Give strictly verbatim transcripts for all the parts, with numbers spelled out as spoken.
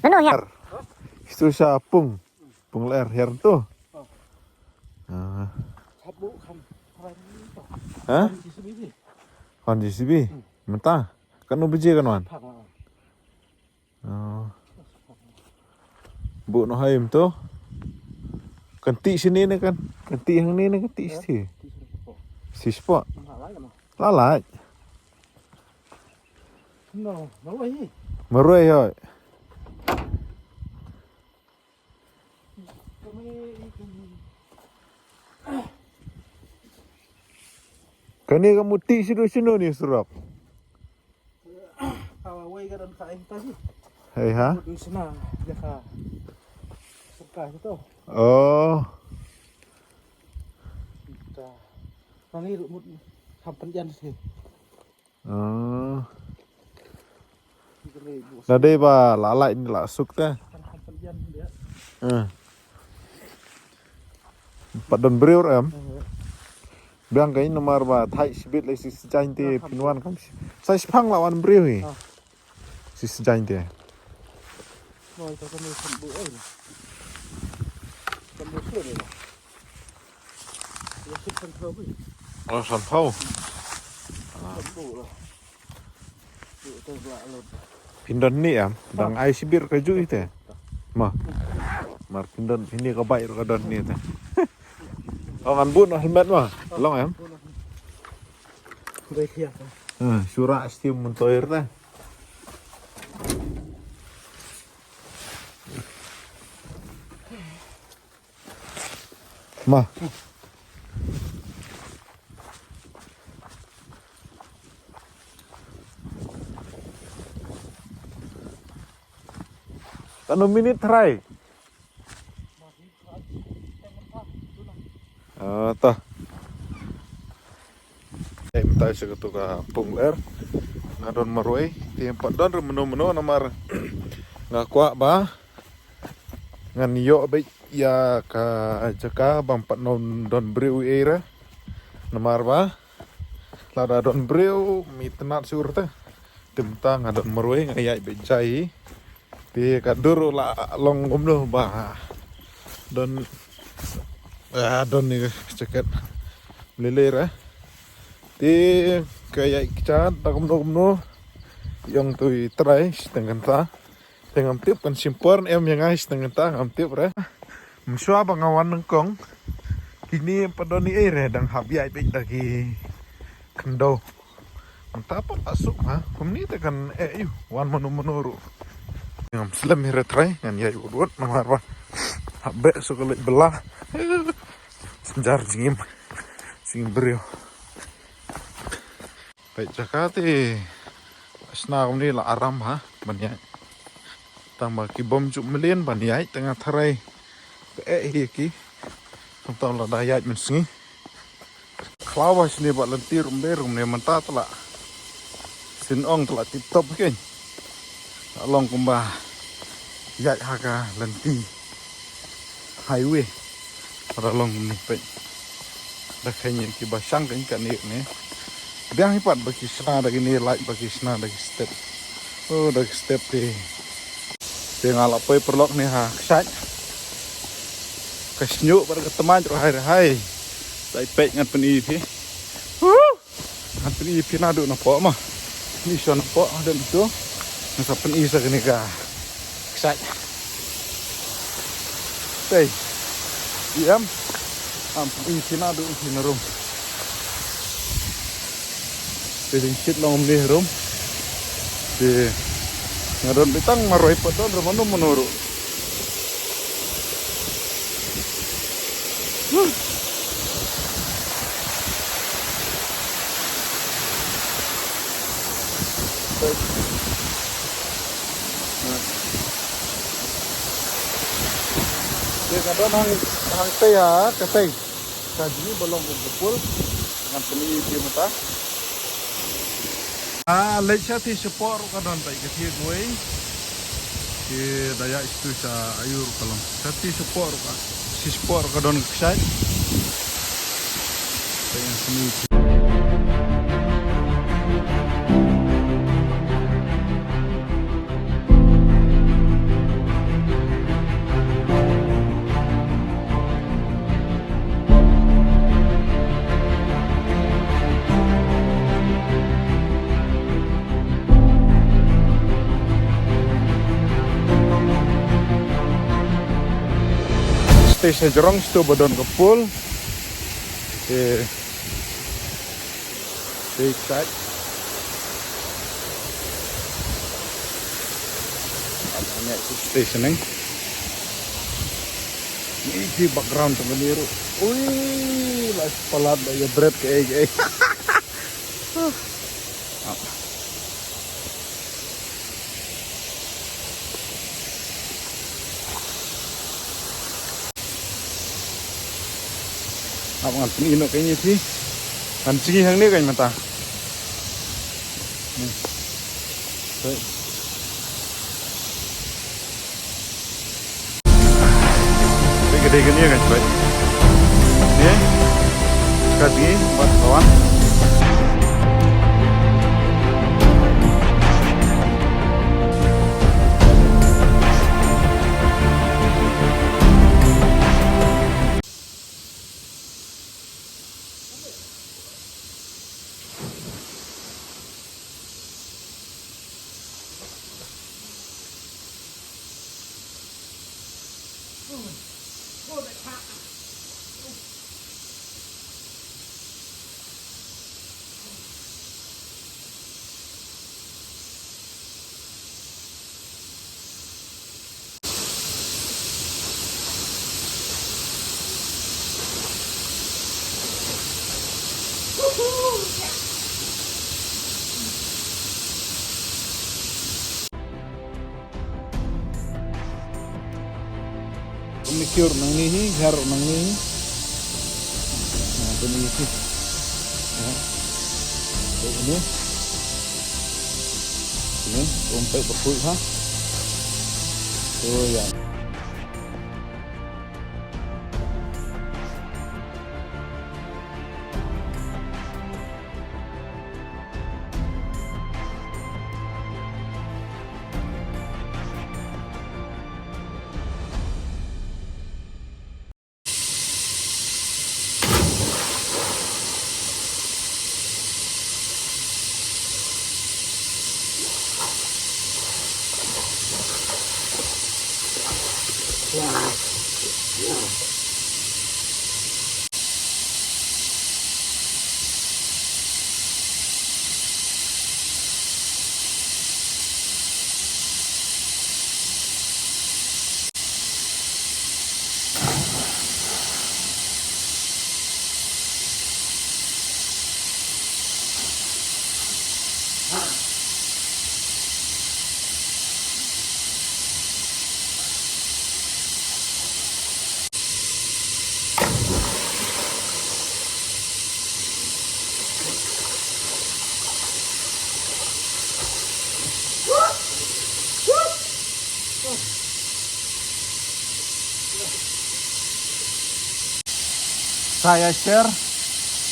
Ano ya? Ito siya pung. Pung ler her to. Ah. Ha? Hon J C B. Mynta. Kan u biji kan wan. Oh. Bu noh hai mynta. Kan ti sini ne kan. Kan ti hang ni ne kan ti sini. Si spot. Lalai. Marwei hoi. Kane ka muti sidu sinu ni surok. Awa wei ka don ka eng ta ji. Hei ha? Mut sna ja ka. Surka tu. Oh. Ta. Nang ni mut ham penjan si. Ah. Nang dei ba la lai ni la suk te. Ah. Pat don briew em. Biang ka in namar ba thai sibit lai si sejain te pinwan kam si. Sai sipang la wan briew hi. Si sejain te. Oh, sanpau. Pindon ni em, dang ai sibit ka ju ite. Ma. Mar pindon ini ka bai ka don ni te. Oh, ngan bun helmet ma. Long em. Sura stim mentoir te. Ma. Kano minit try. Ah, ta. Eh, mynta sa katu ka pung ler. Nga don marwei, te pat don re mano mano namar nga kwah ba ngan ïoh beit ïa ka jaka bam pat nong don briew ei re. Namar ba lada don briew mi tnat sur te. Te mynta nga don marwei nga ïaid beit jai. Te ka dur la long kumno ba don, ah, don ni jaket. Lele re. Te ka ïaid kjat da kumno kumno. Ïong tu i trai siteng kynta. Te ngam tip kan simpor em ïa ngai siteng kynta ngam tip re. Mynshuwa ba nga wan nyngkong. Kine pat don ni ei re dang hap ïaid beit da ki khyndew. Mynta pat la suk ha. Kumne te kan eh ïu wan mano mano ruh. Ngam slem hi re trai ngan ïaid wut wut namar ba hap beh suk ka leit bela. Synjar jingim. Jingim briew. Peit jaka te sna kumne la aram ha ban ïaid. Tang ba ki bym ju mlien ban ïaid tang nga tharai. Ka eh hi ki. Tang lada ïaid mynsngi. Khlaw ba shane ba lynti ruh ym dei ruh ne mynta te la. Sien ong te la tip top kein. La long kumba ïaid ha ka lynti highway. Para long kumne peit. Da kheiñ ïa ki ba shang kein kane ne. Biang hi pat ba ki shna da kine light ba ki shna da ki step. Oh, da ki step te. Te nga la poi paralok ne ha kshaid. Ka shñiuh bad ka tmaid ruh hai ruh hai. Dei peit ngan pyni phi. Huh! Ngan pyni phi naduh napoh ma. Pyni sha napoh haduh nangtu. Ngan sa pyni sa kane ka kshaid. Tei. Ïam. Am pyni phi naduh phi na rum. Te dang shit long ne rum. Te nga don beit tang marwei pat don re mano mano ruh. Te nga don hang, hangtei ha katei. Ka jingim ba long kum ka pul. Ngan pyni ïa phi mynta. Ah, leit sha ti shapoh ruh ka don peit ka ti kawei. Te da ïaid sha tu sha aiu ruh ka long. Sha ti shapoh ruh ka. Shi shapoh ruh ka don ka kshaid. Te ngan pyni. Te sha jrong sha to ba don ka pul. Te. Te kat. Ada ne stationing. Ni ki background teman ni ru. Ui, la palat ba ya bret ke ai ke ai. Ap ngan pyni noh ka ïing ïa phi. Ngan jngi hangne ka ïing mynta. Hmm. Right. Ka dei kane ka jingpeit. Ka jngi bad ka wan. Kami kiur nang ni hi, har nang ni hi. Nah, tu ni hi. Ya. Tu ni. Ni, rumput berkulit ha. Tu ya. Sa ïa share,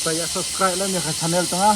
sa ïa subscribe lem ïa ka channel tang ha.